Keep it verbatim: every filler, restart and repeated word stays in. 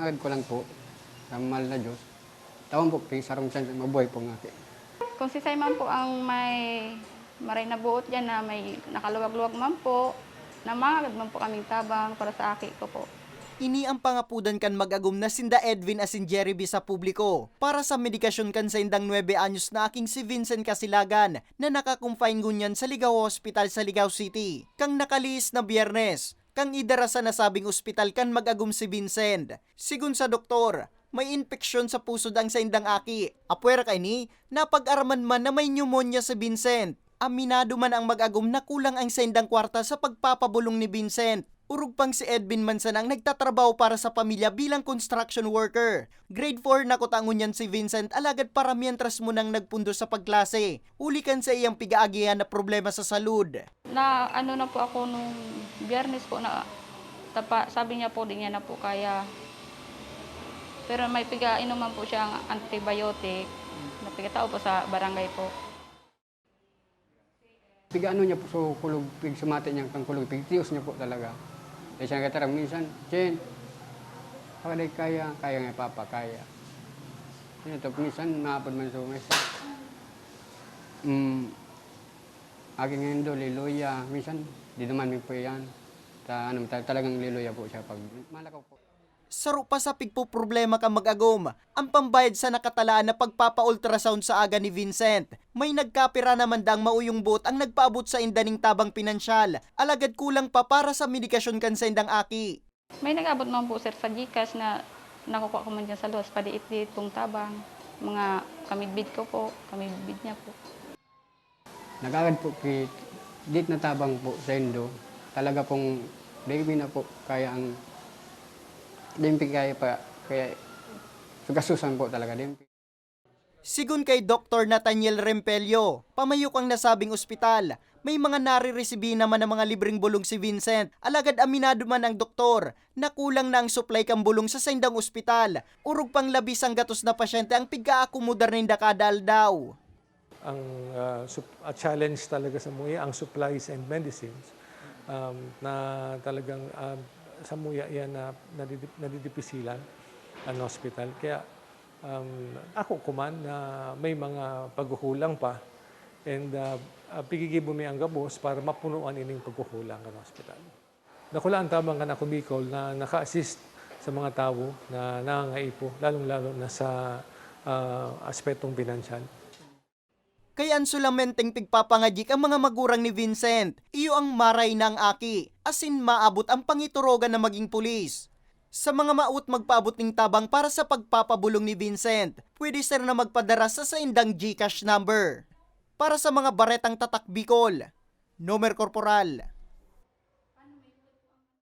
Sabi ko lang po, sa mahal na Diyos, tawan po, sarong chance, mabuhay po ang aki. Kung si Sai man po ang may maray na buot dyan na may nakaluwag-luwag man po, na mangagad man po kaming tabang para sa aki ko po. Ini ang pangapudan kan mag-agom na sinda Edwin asin Jerry B sa publiko para sa medikasyon kan saindang nuebe anyos na aking si Vincent Casilagan na nakakonfine ngunyan sa Ligao Hospital sa Ligao City. Kan nakalihis na Biyernes, kan idara sa nasabing ospital kan mag-agom si Vincent. Sigon sa doktor, may impeksyon sa pusod ang saindang aki. Apwera kaini, napag-araman man na may pneumonia si Vincent. Aminado man ang mag-agom na kulang ang saindang kwarta sa pagpapabolong ni Vincent. Orog pang si Edwin man sana ang nagtatrabaho para sa pamilya bilang construction worker. Grade four na kuta ngunyan si Vincent, alagad para mientras munang nagpundo sa pagklase, huli kan sa iyang pigaagihan na problema sa salud. Na ano na po ako nung Biyernes po na tapa, sabi niya po di niya na po kaya. Pero may pigainuman po siyang antibiotic na pigatao po sa barangay po. Pig-ano niya po, so kulog, pig-sumati niya kang kulog, pigtios niya po talaga. Kaya siya nagtatarang minsan, "Chen, baka di kaya, kaya nga, Papa, kaya." Yun to, minsan maapod man so, minsan, mm, aking indo, liluya, minsan, di naman mi po yan. Ta, ano, ta, talagang liluya po siya pag malakaw po. Saro pa sa pigpoproblema kan mag-agom, ang pambayad sa nakatalaan na pagpapa-ultrasound sa aga ni Vincent. May nagkapira naman daang mauyong buot ang nagpaabot sainda ning tabang pinansyal, alagad kulang pa para sa medikasyon kan saindang aki. May nag-abot naman po, sir, sa GCash na nakukuha ko man dyan sa luwas, padiit-diit pong tabang. Mga kamidbid ko po, kamidbid niya po. Nagagad po ki, dit na tabang po saindo. Talaga pong, di mi na po kaya ang, di mi kaya pa, kaya gasusan po talaga, di mi. Sigon kay Doktor Nathaniel Rempelio, pamayo kan nasabing ospital, may mga nariresibi naman na mga libreng bolong si Vincent, alagad aminado man ang doktor na kulang na ang supply kan bolong sa saindang ospital, orog pang labis ang gatos na pasyente ang pigkaakomodar ninda kada aldaw. Ang, ah, sup-, ah, challenge talaga samuya ang supplies and medicines, um, na talagang, ah, samuya yan na nadidip-, nadidipisilan ang hospital. Kaya, um, ako kuman na may mga pagkukulang pa and, ah, ah, pigigibo mi ang gabos para mapunuan ining pagkukulang kan hospital. Dakula ang tabang kan Ako Bicol na naka-assist sa mga tawo na nangangaipo, lalong-lalo na sa, ah, aspetong pinansyal. Kaya an solamenteng pigpapangadyi kan mga magurang ni Vincent, iyo ang maray na ang aki, asin maabot ang pangiturogan na magin pulis. Sa mga maawot magpaabot nin tabang para sa pagpapabolong ni Vincent, pwede sira na magpadara sa saindang GCash number. Para sa mga baretang Tatak Bicol, Nomer Corporal.